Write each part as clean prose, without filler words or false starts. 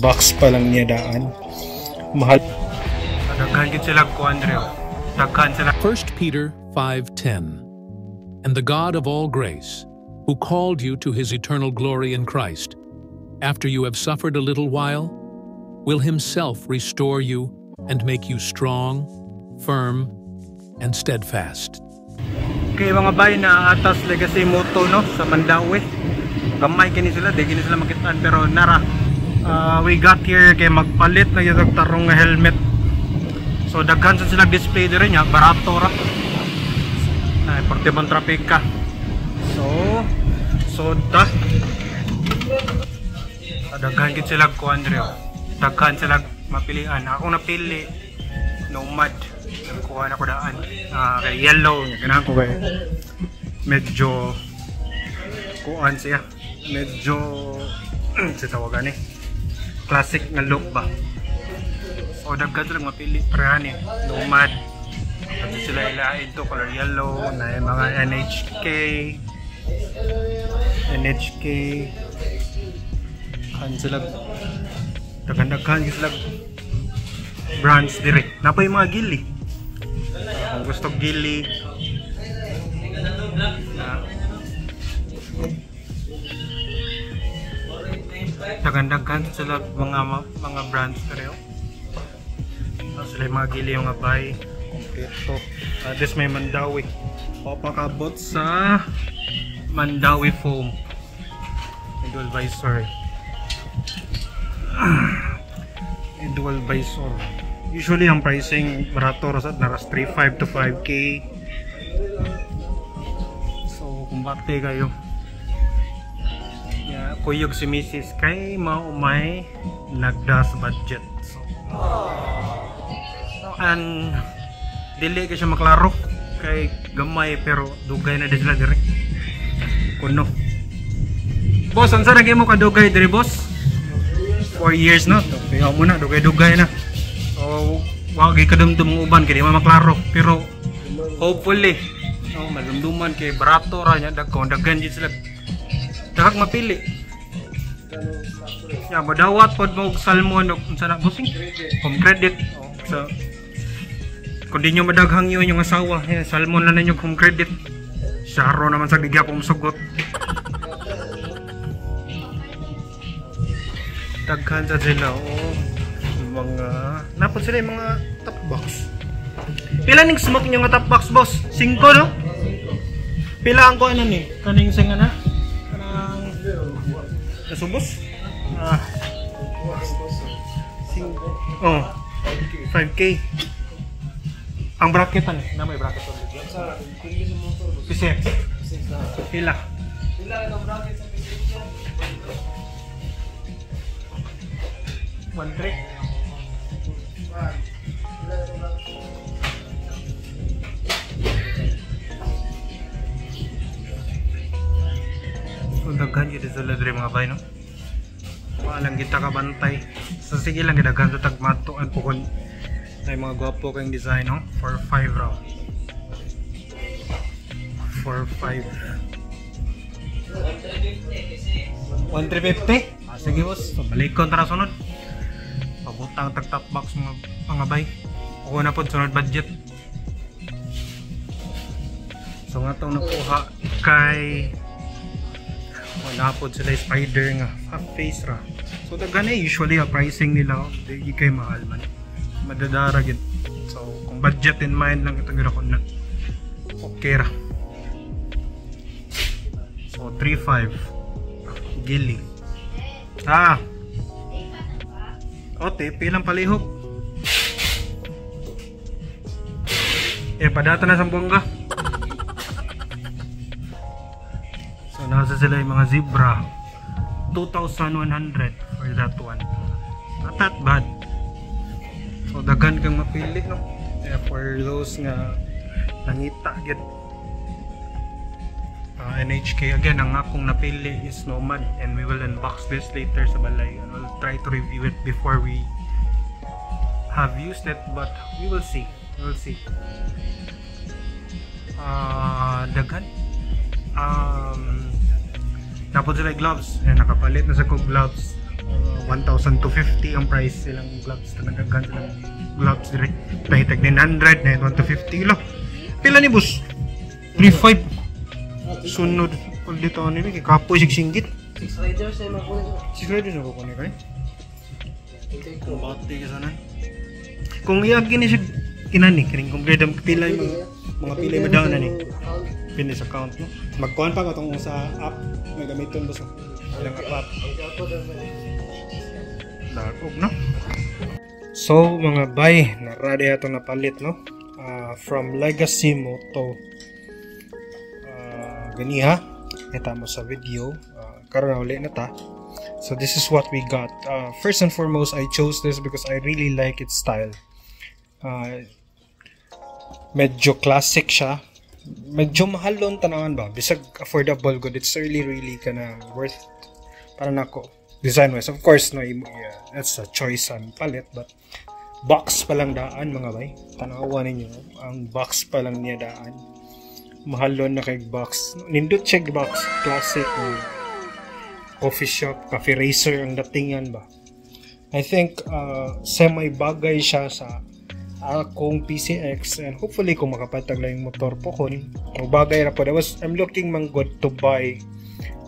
Box pa lang niya daan. Mahal. Daghan gid sila kuan diri, oh. Daghan sila. 1 Peter 5:10. And the God of all grace, who called you to his eternal glory in Christ, after you have suffered a little while, will himself restore you and make you strong, firm, and steadfast. Okay mga bay, na atas Legacy Moto, no, sa Mandaue. Gamay kini sila, di kini sila makitaan pero nara. We got here kay magpalit na yung tarong nga helmet. So daghan sa sila display diri nya, barato ra. Ay porte man traffic ka. So ta. Daghan gid sila kuan diri, oh. Daghan sila mapilian. Ako napili Nomad. Nagkuha na ko daan. Ah, kay yellow nya ganahan ko kay medyo kuan siya. Medyo sa tawagan eh. Classic nga look ba. So daghan sila mapili parehan eh. Nomad. Kasi sila ilain to color yellow na yung mga NHK, NHK kan sila, daghan-daghan sila brands dire. Napay mga gili. Kung gusto gili. Daghan-daghan sila mga brands dire. Sila yung mga gili yung abay. Kompleto. This may Mandaue. Papakabot sa Mandaue foam. May dual visor. May dual visor. Usually ang pricing barato ra sa naras 3.5 to 5K. So kumbate kayo. Yeah, kuyog si Mrs. kay maumay nagda sa budget. So, and dili kay siya maklaro kay gamay pero dugay na din sila diri. Kuno. Boss, unsa na gyud mo kadugay diri, boss? 4 years na. Kaya mo na dugay-dugay na. So, wa gyud kadumdum ang uban kay di man maklaro pero hopefully no madumduman kay barato ra nya dagkon daghan jud sila. Daghan mapili. Ya, madawat pod mo og salmon og unsa na, bossing? Home credit. Oh, sa kung di nyo madaghang yun yung asawa, eh, salmon lang ninyo home credit. Saro naman sa gigya kung sugot. Daghan sa sila, oh, mga napod sila yung mga top box. Pila ning smoke nyo nga top box, boss? 5, no? Pila ang kuha na ni? Kaning singa na? Kanang nasubos? Ah. Oh, 5K. Ang bracket ano? Na may bracket on. Sa motor. PCX. Pila. Pila ang bracket sa PCX? 1.3. So daghan gyud sila diri mga bay, no? Walang kita kabantay. So sige lang gidaghan sa tagmatuan po kun ay mga gwapo kayong design, no? 4.5 raw. 4.5. 1.350? Ah, sige boss. So, balik ko tara sunod. Pabutang tag top box mga bay. Ako na po sunod budget. So nga tong nakuha kay wala po sila spider nga half face ra. So daghan eh usually ang pricing nila di kay mahal man. Madadara gid. So kung budget in mind lang itong gira ko na okay ra. So 3.5 gili. Ah. O, TP lang palihog. Eh, padata na sa buwangga. So, nasa sila yung mga zebra. 2,100 for that one. Not that bad. So, daghan kang mapili, no? Eh, for those nga nangita, get NHK. Again, ang akong napili is Nomad and we will unbox this later sa balay and we'll try to review it before we have used it, but we will see. We will see. Daghan. Tapos sila gloves. Ayan, nakapalit na sa ko gloves. 1,250 ang price silang gloves. Daghan silang gloves dire. Nahitag 900, na 1,250 lo. Pila ni, boss? 3.5. Sunod kung dito ano ni kay kapoy sig singgit. Six riders ay makuha. Six riders na ko kunin kay. Kumbate ka sana. Kung iagi ni siya kinani kining kompleto, pila yung mga pila yung madaan na ni. Pila sa account, no. Magkuan pa ka tong sa app may gamiton ba sa ilang app. Dagog, no? So, mga bay, naradi ato napalit, no? From Legacy Moto. Ganiha, kita mo sa video. Karon na uli na ta. So, this is what we got. First and foremost, I chose this because I really like its style. Medyo classic siya. Medyo mahalon tanawan ba? Bisag affordable good. It's really, really kana worth para nako design wise. Of course, no, yeah, that's a choice ang palit, but box pa lang daan, mga bay. Tanawa ninyo, ang box pa lang niya daan. Mahalon na kay box. Nindot siya box, classic oh, coffee shop, cafe racer ang datingan ba. I think semi bagay siya sa akong PCX and hopefully kung makapatag lang yung motor po kon bagay ra po. I'm looking man good to buy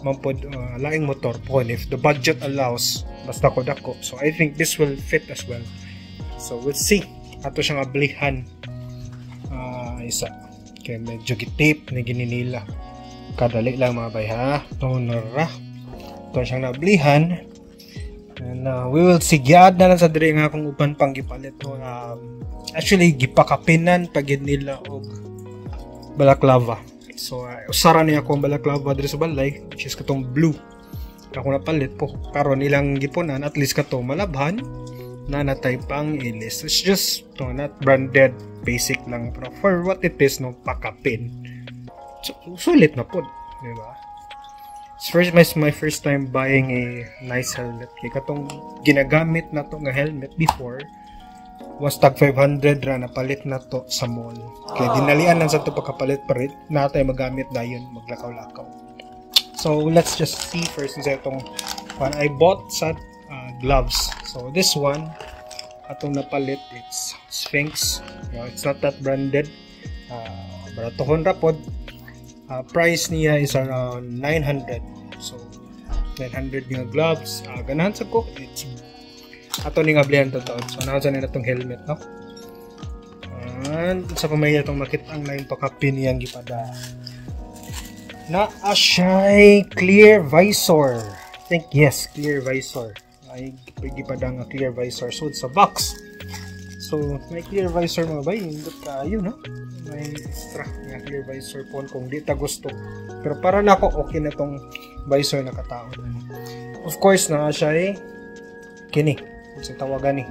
man pod laing motor po if the budget allows, basta ko dako. So I think this will fit as well, so we'll see. Ato siyang ablihan isa kay medyo gitape ni gininila. Kadali lang, mga bay, ha. To nara to siyang nablihan and we will see. Giad na lang sa diri nga akong uban pang gipalit to. Actually gipakapinan pagid nila og balaclava. So, usara niya ako ang balaclava diri sa balay, which is katong blue. Ako napalit po. Karon ilang gipunan, at least kato malabhan na natay pang ilis. It's just no, not branded, basic lang. Pero for what it is, no, pakapin. So, sulit na po. Di ba? It's my first time buying a nice helmet. Kay katong ginagamit na to nga helmet before was tag 500 ra, napalit na to sa mall. Kaya dinalian lang sa to pagkapalit pa rin na tayo magamit dayon maglakaw-lakaw. So let's just see first sa itong one I bought sa gloves. So this one atong napalit, it's Sphinx. It's not that branded. Baratohon ra pod. Price niya is around 900. So 900 nga gloves. Ganahan sa ko. It's ato ning ablihan to taon. So naa sa nila tong helmet, no? And sa pamaya itong makita ang laing pakapin niyang gipada. Na siya'y clear visor. I think yes, clear visor. Ay gipada nga clear visor so sa box. So may clear visor, mga bay, nindot kaayo, no? May extra nga clear visor po kung di ta gusto. Pero para nako okay na tong visor na kataon. Of course na siya ay kini sa tawagan ni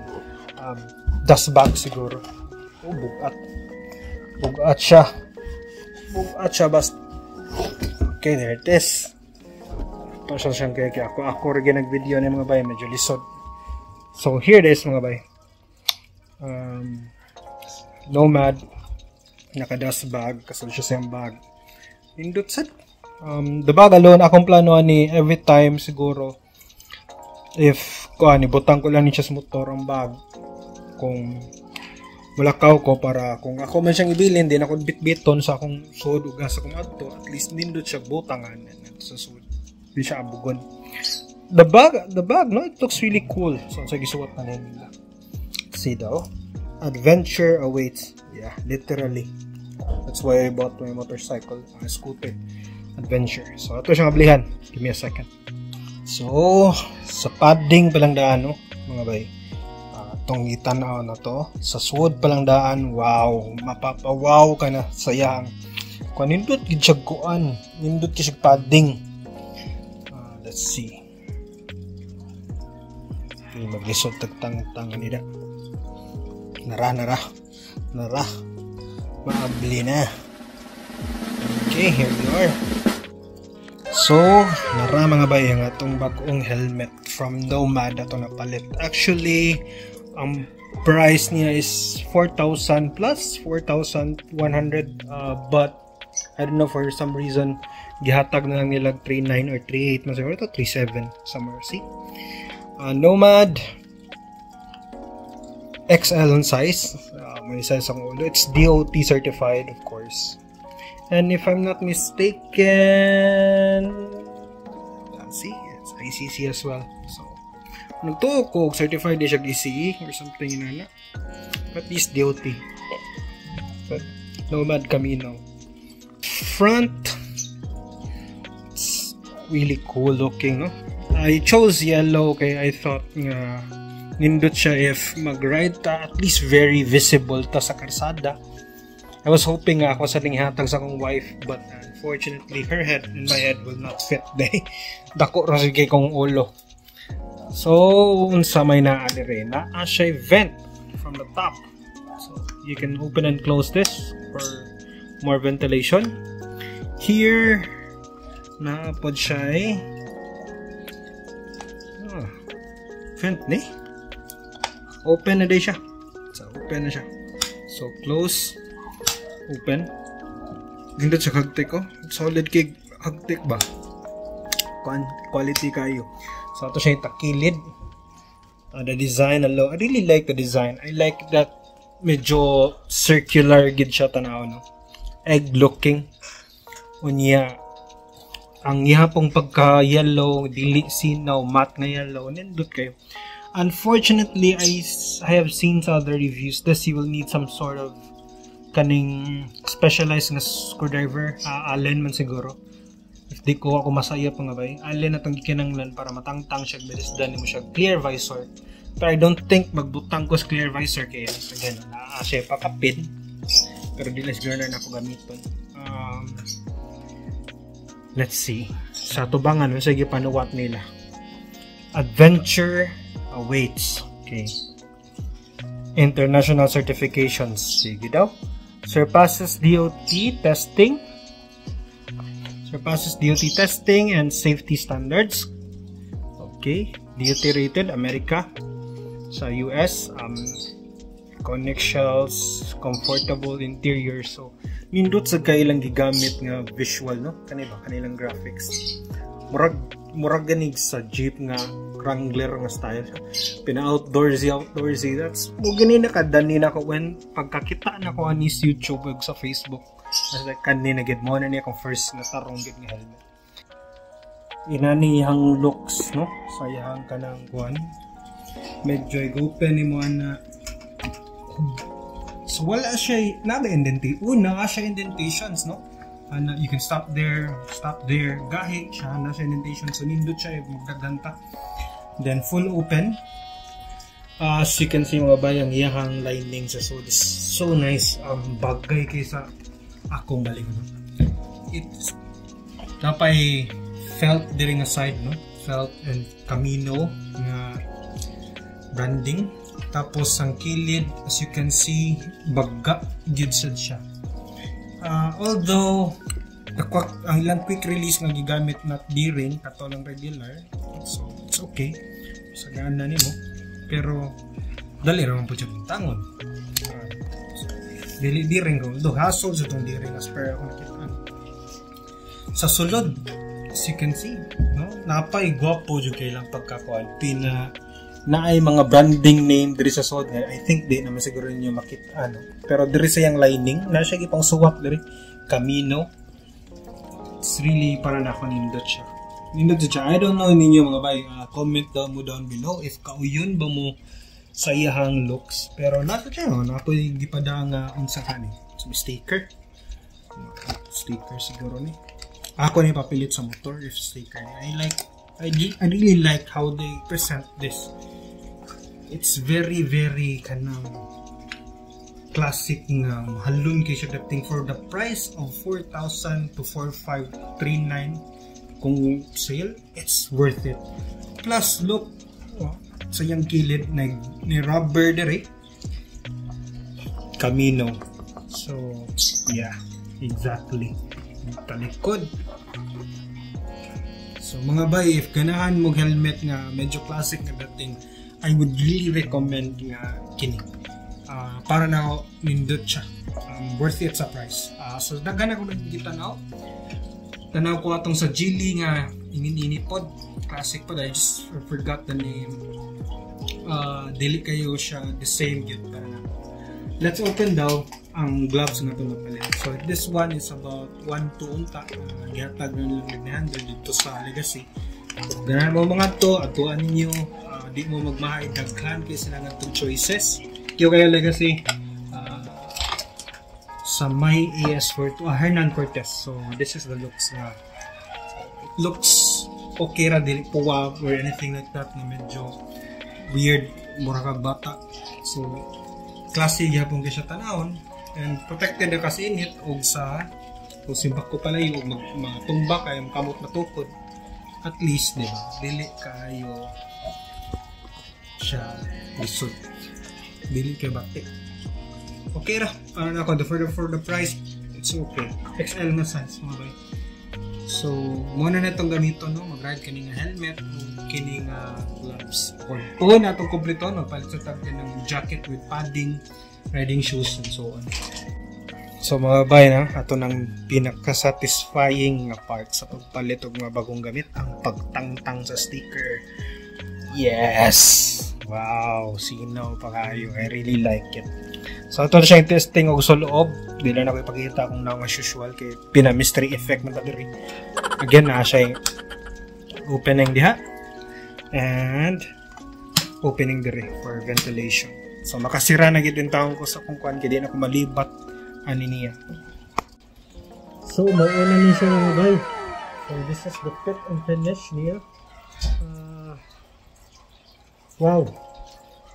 dust bag siguro. Oh, bugat. Bugat siya. Bugat siya basta. Okay, there it is. Ito siya siyang kaya ako rin nag-video ni, mga bay, medyo lisod. So here it is, mga bay. Nomad naka dust bag kasal siya sa bag. Nindot sad. The bag alone, akong plano ni every time siguro if kuan ibutang ko lang ni siya sa motor ang bag kung mulakaw ko para kung ako man siyang ibilin din ako bitbiton sa akong sud ug sa akong adto, at least nindot siya butangan sa sud, di siya abugon. The bag, no, it looks really cool. So sa gisuwat na nila, see daw, "Adventure awaits." Yeah, literally, that's why I bought my motorcycle, scooter, adventure. So ato siyang ablihan. Give me a second. So, sa padding pa lang daan, no, mga bay. Itong itanaw na to. Sa suod pa lang daan, wow, mapapa-wow ka na sa iyang. Kung nindot gid siya kuan, nindot gid siya padding. Let's see. Hindi maglisod tagtang-tang nila. Nara, nara. Nara. Maabli na. Okay, here we are. So, nara, mga bay, ang atong bagong helmet from Nomad ato napalit. Actually, ang price niya is 4,000 plus, 4,100, but I don't know, for some reason gihatag na lang nila 3.9 or 3.8 na siguro to, 3.7 somewhere, see. Nomad XL on size. May size ang ulo. It's DOT certified, of course. And if I'm not mistaken, let's see, it's ICC as well. So, nagtuo ko, certified di siya ECE or something na. But this DOT. But Nomad Camino. Front, it's really cool looking, no? I chose yellow kay I thought nga nindot siya if mag-ride ta, at least very visible ta sa karsada. I was hoping nga ako sa hatag sa akong wife, but unfortunately her head and my head will not fit day. Dako ra sige kong ulo. So unsa may naa diri? Naa siya vent from the top. So you can open and close this for more ventilation. Here naa pod siya eh. Ah, vent ni. Open na day siya. So open na siya. So close, open. Nindot sa hagtik ko. Solid kay hagtik ba? Quality kayo. So ato siya yung takilid. The design alo. I really like the design. I like that medyo circular gid siya tanaw, no. Egg looking. Unya ang ihapong pagka yellow, dili sinaw, matte nga yellow, nindot kayo. Unfortunately, I have seen sa other reviews this, you will need some sort of kaning specialized nga screwdriver, Allen man siguro. If di ko ako masaya pa nga bay, Allen na tong gikinanglan para matangtang siya, bilis dani mo siya clear visor. Pero I don't think magbutang ko sa clear visor kay again, naa siya pakapin. Pero di lang siguro na ako gamiton. Let's see. Sa tubangan, sige, panuwat nila. Adventure awaits. Okay. International certifications. Sige daw. Surpasses DOT testing. Surpasses DOT testing and safety standards. Okay. DOT rated, America. Sa US. Conic shells, comfortable interior. So, nindot sa kailang gigamit nga visual, no? Kani ba? Kanilang graphics. Murag ganig sa Jeep nga Wrangler nga style. Pina-outdoorsy, outdoorsy. That's, mo gani na kadani na ko when pagkakita na ko ani sa YouTube ug sa Facebook. I was like, kani na gid mo na niya akong first nga tarong gid nga helmet. Inani iyang looks, no? Sa iyang kanang kuan. Medyo i-open ni mo na. So wala siya nada indentation. Una siya indentations, no? Ana, you can stop there, stop there. Gahi siya na siya indentation. So nindot siya magdaganta. Then full open. As you can see, mga bayang, iyahang lining sa, so this so nice, bagay kaysa akong balingon. It's napay felt diri nga side, no? Felt and Camino nga branding. Tapos ang kilid, as you can see, bagga gyud sad siya. Although the quick, ang ilang quick release nga gigamit not D-ring, kato lang regular. So it's okay. Sa gana nimo. Pero dali ra man po siya tangon. So, dili D-ring ko. Although hassle sa itong D-ring as per ako nakita. Sa sulod, as you can see, no? Napay gwapo jud kay lang pagkakuan. Pina naay mga branding name diri sa sod nga I think di naman siguro ninyo makita, ano. Pero diri sa yang lining na siya gipang suwat diri, Camino. It's really, para na ako, nindot siya, nindot siya. I don't know ninyo, mga bay, comment down mo down below if kauyon ba mo sa iyahang looks. Pero nasa siya, no? Nato gipada nga unsa kani, so, sticker, sticker siguro ni. Ako ni papilit sa motor if sticker ni. I really like how they present this. It's very very kanang classic nga mahalon kay siya dating for the price of 4,000 to 4,539 kung sale, it's worth it. Plus look, oh, sa iyang kilid na ni rubber diri, Camino. So yeah, exactly, talikod. So mga bay, if ganahan mo helmet nga medyo classic nga dating, I would really recommend nga kini. Para na nindot siya. Worth it sa price. So daghan ako nagkita. Tanaw ko atong sa Geely nga Ingin-ini pod, classic pod. I just forgot the name. Dili kayo siya the same gyud para na. Let's open daw ang gloves nga itong napalit. So this one is about 1 to unta. Gihatag na lang 900 dito sa Legacy. So, ganahan mo mga to, atuan ninyo, di mo magmahay, daghan kay sila nga itong choices. Kiyo kayo Legacy sa may AS42, Hernan Cortez. So this is the looks na it looks okay ra, dili puwa or anything like that na medyo weird, mura kag bata. So classy gyapon kay siya tanawon and protected na kasi init og sa kung simbak ko pala og matumba kay kamot matukod, at least, di ba, dili kayo siya lisod, dili kay bati. Okay ra ano na ako for the price, it's okay. XL na size, mga bay. So muna na itong gamito, no, mag-ride kini nga helmet o kini nga gloves or kung na itong kompleto, magpalit sa tag ng jacket with padding, riding shoes and so on. So mga bay na, ato nang pinaka-satisfying nga part sa pagpalit og mga bagong gamit, ang pagtangtang sa sticker. Yes! Wow, sinaw pa kayo. I really like it. So ato na siya yung testing og sa loob. Di lang ako ipakita kung na as usual kay pina-mystery effect man ta diri. Again, na siya yung opening diha and opening diri for ventilation. So makasira na gid taon ko sa kung kuan kay di na ko malibat ani niya. So mao na ni siya, mga bay. So this is the fit and finish niya. Wow.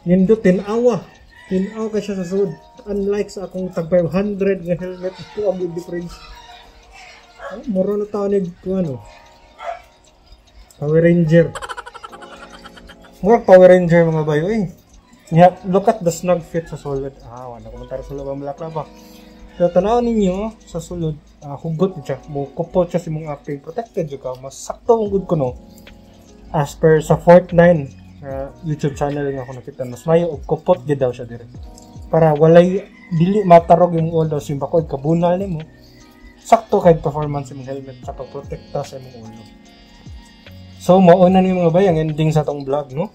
Nindot tin-awa. Tin-aw kay siya sa sud. Unlike sa akong tag 500 nga helmet, ito ang big difference. Oh, mura na tao ni ano. Power Ranger. Mura Power Ranger, mga bayo eh. Yeah, look at the snug fit sa sulod. Ah, wala komentaryo sa loob ang balaklava. Pero tanaw ninyo sa sulod, hugot siya. Mo kupot siya sa imong aping, protected jud ka. Mas sakto ang good ko, no. As per sa Fort 9 YouTube channel nga ako nakita, mas mayo og kupot gid daw siya dire. Para walay dili matarog yung ulo, simba ko kabunal nimo. Sakto kay performance imong helmet sa pagprotekta sa imong ulo. So mao na ni, mga bay, ang ending sa atong vlog, no.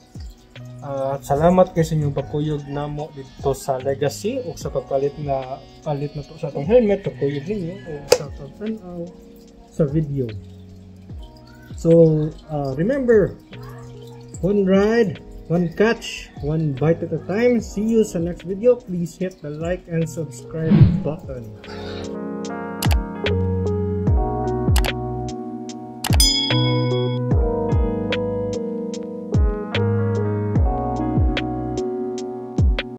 Salamat kay sa inyong pagkuyog namo dito sa Legacy ug sa pagpalit na palit na to sa atong helmet, pagkuyog ninyo o sa pagtan-aw sa video. So, remember, one ride, one catch, one bite at a time. See you sa next video. Please hit the like and subscribe button.